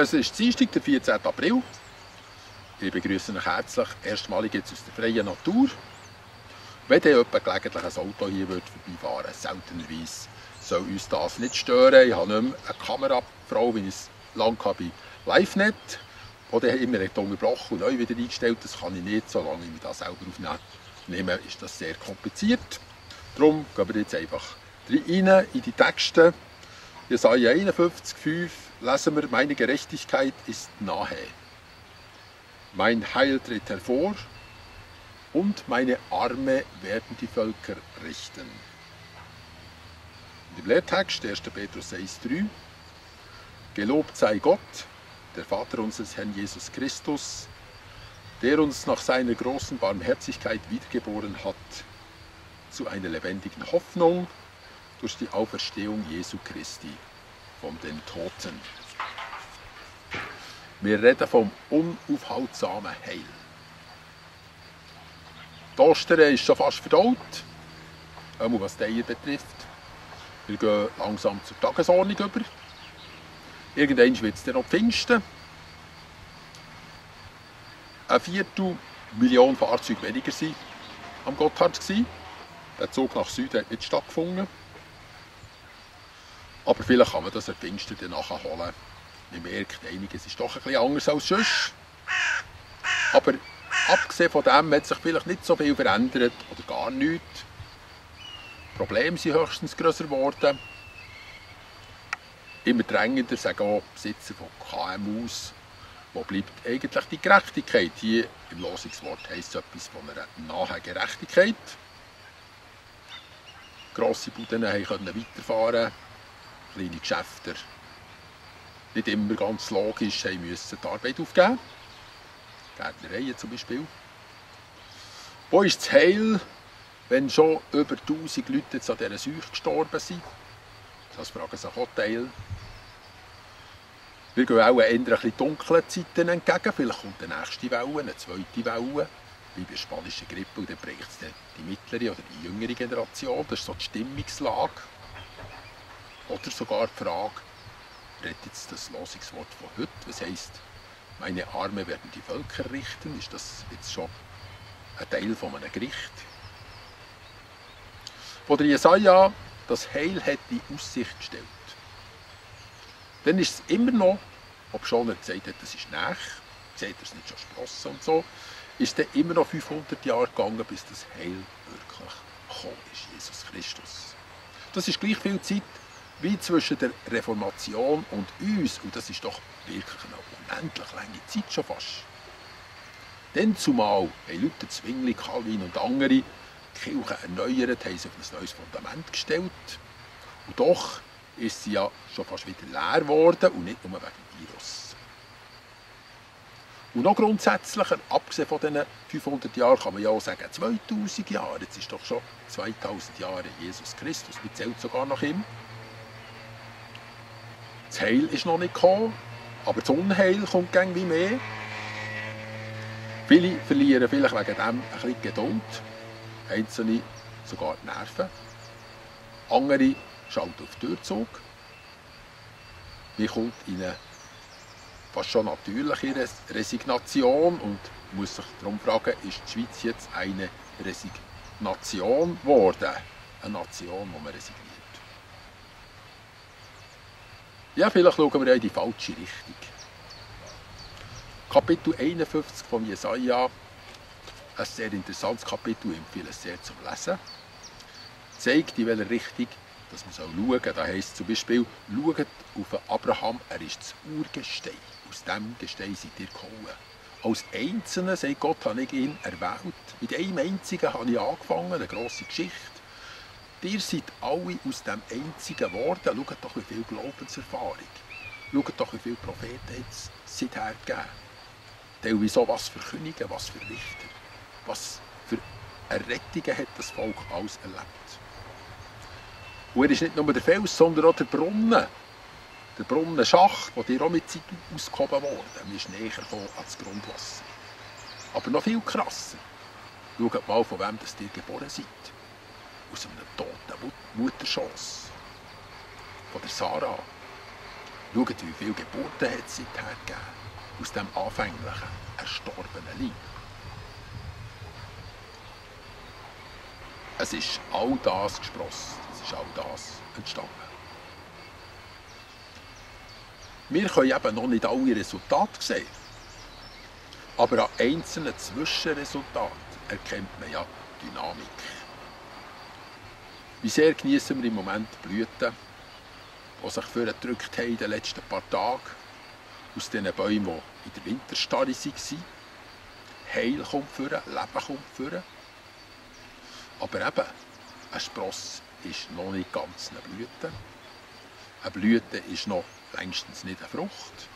Es ist Dienstag, der 14. April. Ich begrüße euch herzlich erstmalig jetzt aus der freien Natur. Wenn ihr gelegentlich ein Auto hier vorbeifahren würde, seltenerweise, soll uns das nicht stören. Ich habe nicht mehr eine Kamerafrau, wie ich es lange bei LiveNet, die dann immer unterbrochen und neu wieder eingestellt. Das kann ich nicht, solange ich mich da selber aufnehme, ist das sehr kompliziert. Darum gehen wir jetzt einfach rein in die Texte. Jesaja 51,5 lesen wir: Meine Gerechtigkeit ist nahe. Mein Heil tritt hervor und meine Arme werden die Völker richten. Und im Lehrtext 1. Petrus 1,3: Gelobt sei Gott, der Vater unseres Herrn Jesus Christus, der uns nach seiner großen Barmherzigkeit wiedergeboren hat, zu einer lebendigen Hoffnung durch die Auferstehung Jesu Christi von den Toten. Wir reden vom unaufhaltsamen Heil. Die Ostern ist schon fast verdaut, auch was die Eier betrifft. Wir gehen langsam zur Tagesordnung über. Irgendwann wird es dann noch Pfingsten. 250.000 Fahrzeuge weniger waren am Gotthard. Der Zug nach Süden hat nicht stattgefunden. Aber vielleicht kann man das an Pfingsten dann nachholen. Man merkt, einiges ist doch ein bisschen anders als sonst. Aber abgesehen von dem hat sich vielleicht nicht so viel verändert oder gar nichts. Die Probleme sind höchstens grösser geworden. Immer drängender sagen auch Besitzer von KMUs, wo bleibt eigentlich die Gerechtigkeit? Hier im Losungswort heisst es etwas von einer nahen Gerechtigkeit. Grosse Buden konnten weiterfahren. Kleine Geschäfte, nicht immer ganz logisch, mussten die Arbeit aufgeben. Gärtnereien zum Beispiel. Wo ist das Heil, wenn schon über 1000 Leute jetzt an dieser Seuche gestorben sind? Das fragen sich auch Teil. Wir gehen auch eher ein bisschen dunklen Zeiten entgegen. Vielleicht kommt eine nächste Welle, eine zweite Welle, wie bei der spanischen Grippe, und dann bringt es die mittlere oder die jüngere Generation. Das ist so die Stimmungslage. Oder sogar die Frage, redet jetzt das Losungswort von heute, was heisst, meine Arme werden die Völker richten? Ist das jetzt schon ein Teil von einem Gericht? Von der Jesaja, das Heil hat in Aussicht gestellt. Dann ist es immer noch, obschon er gesagt hat, das ist nach, seht ihr es nicht schon sprossen und so, ist es immer noch 500 Jahre gegangen, bis das Heil wirklich gekommen ist, Jesus Christus. Das ist gleich viel Zeit wie zwischen der Reformation und uns, und das ist doch wirklich eine unendlich lange Zeit schon fast. Dann zumal haben Luther, Zwingli, Calvin und andere die Kirche erneuert, haben sie auf ein neues Fundament gestellt. Und doch ist sie ja schon fast wieder leer geworden und nicht nur wegen dem Virus. Und noch grundsätzlicher, abgesehen von diesen 500 Jahren, kann man ja auch sagen, 2000 Jahre, jetzt ist doch schon 2000 Jahre Jesus Christus, wir zählen sogar nach ihm. Das Heil ist noch nicht gekommen, aber das Unheil kommt gäng wie mehr. Viele verlieren vielleicht wegen dem ein bisschen Geduld, einzelne sogar die Nerven. Andere schalten auf Durchzug. Man kommt in eine fast schon natürliche Resignation und muss sich darum fragen, ist die Schweiz jetzt eine Resignation geworden? Eine Nation, wo man resigniert. Ja, vielleicht schauen wir in die falsche Richtung. Kapitel 51 von Jesaja, ein sehr interessantes Kapitel, ich empfehle es sehr zum Lesen, zeigt, in welcher Richtung dass man schauen soll. Da heisst zum Beispiel, schaut auf Abraham, er ist das Urgestein. Aus diesem Gestein seid ihr gekommen. Als Einzelner, sagt Gott, habe ich ihn erwählt. Mit einem einzigen habe ich angefangen, eine grosse Geschichte. Ihr seid alle aus dem Einzigen geworden. Schaut doch, wie viel Glaubenserfahrung. Schaut doch, wie viele Propheten es seither gegeben. Teilweise auch was für Könige, was für Richter. Was für Errettungen hat das Volk alles erlebt. Und er ist nicht nur der Fels, sondern auch der Brunnen. Der Brunnenschacht, der dir auch mit Zeit ausgehoben wurde. Man ist näher gekommen ans Grundwasser. Aber noch viel krasser. Schaut mal, von wem das ihr geboren seid. Aus einem toten Mutterschoss. Von der Sarah. Schaut, wie viele Geburten hat es seither gegeben. Aus dem anfänglichen, erstorbenen Leib. Es ist all das gesprossen, es ist all das entstanden. Wir können eben noch nicht alle Resultate sehen, aber an einzelnen Zwischenresultaten erkennt man ja Dynamik. Wie sehr genießen wir im Moment die Blüten, die sich vorgedrückt haben in den letzten paar Tagen, aus diesen Bäumen, die in der Winterstarre waren. Heil kommt vor, Leben kommt vor. Aber eben, ein Spross ist noch nicht ganz eine Blüte. Eine Blüte ist noch längstens nicht eine Frucht.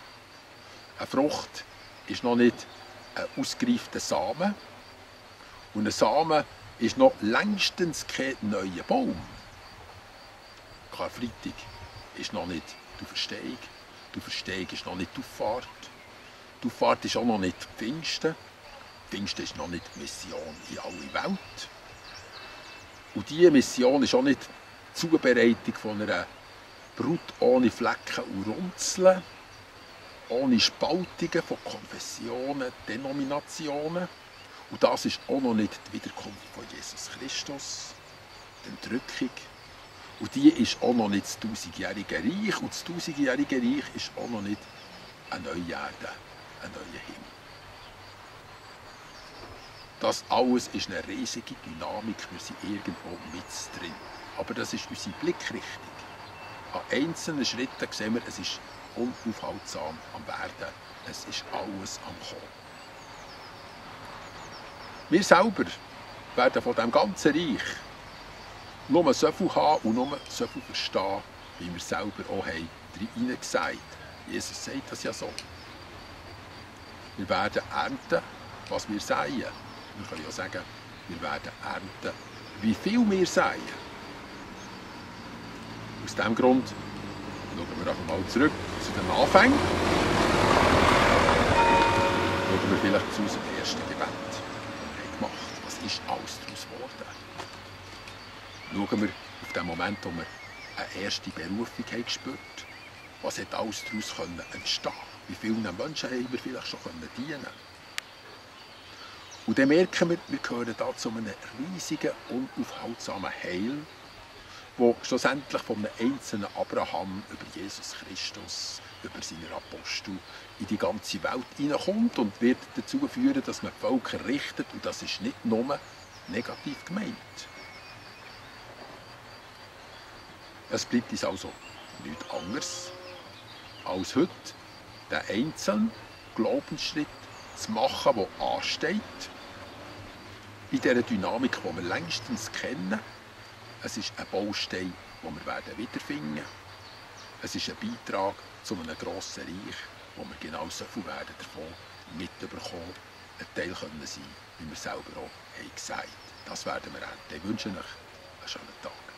Eine Frucht ist noch nicht ein ausgereifter Samen. Und ein Samen ist noch längstens kein neuer Baum. Karfreitag ist noch nicht die Auferstehung. Die Auferstehung ist noch nicht die Auffahrt. Die Auffahrt ist auch noch nicht Pfingsten. Pfingsten ist noch nicht die Mission in alle Welt. Und diese Mission ist auch nicht die Zubereitung von einer Brut ohne Flecken und Runzeln, ohne Spaltungen von Konfessionen, Denominationen. Und das ist auch noch nicht die Wiederkunft von Jesus Christus, die Entrückung. Und die ist auch noch nicht das 1000-jährige Reich. Und das 1000-jährige Reich ist auch noch nicht eine neue Erde, ein neuer Himmel. Das alles ist eine riesige Dynamik, wir sind irgendwo mit drin. Aber das ist unsere Blickrichtung. An einzelnen Schritten sehen wir, es ist unaufhaltsam am Werden. Es ist alles am Kommen. Wir selber werden von diesem ganzen Reich nur so viel haben und nur so viel verstehen, wie wir selber auch haben hineingesagt. Jesus sagt das ja so. Wir werden ernten, was wir säen. Wir können ja sagen, wir werden ernten, wie viel wir säen. Aus diesem Grund schauen wir einfach mal zurück zu den Anfängen. Schauen wir vielleicht zu unserem ersten Gebet, das wir gemacht haben. Was ist alles daraus geworden? Schauen wir auf den Moment, wo wir eine erste Berufung haben gespürt. Was hat alles daraus entstehen? Wie vielen Menschen haben wir vielleicht schon dienen können? Und dann merken wir, wir gehören da zu einem riesigen, unaufhaltsamen Heil, wo schlussendlich von einem einzelnen Abraham über Jesus Christus, über seine Apostel in die ganze Welt hineinkommt und wird dazu führen, dass man die Völker richtet. Und das ist nicht nur negativ gemeint. Es bleibt uns also nichts anderes, als heute den einzelnen Glaubensschritt zu machen, der ansteht, in dieser Dynamik, die wir längstens kennen. Es ist ein Baustein, den wir wiederfinden werden. Es ist ein Beitrag zu einem grossen Reich, wo wir genau so viel werden davon mitbekommen, ein Teil können sein, wie wir selber auch haben gesagt. Das werden wir ernten. Ich wünsche euch einen schönen Tag.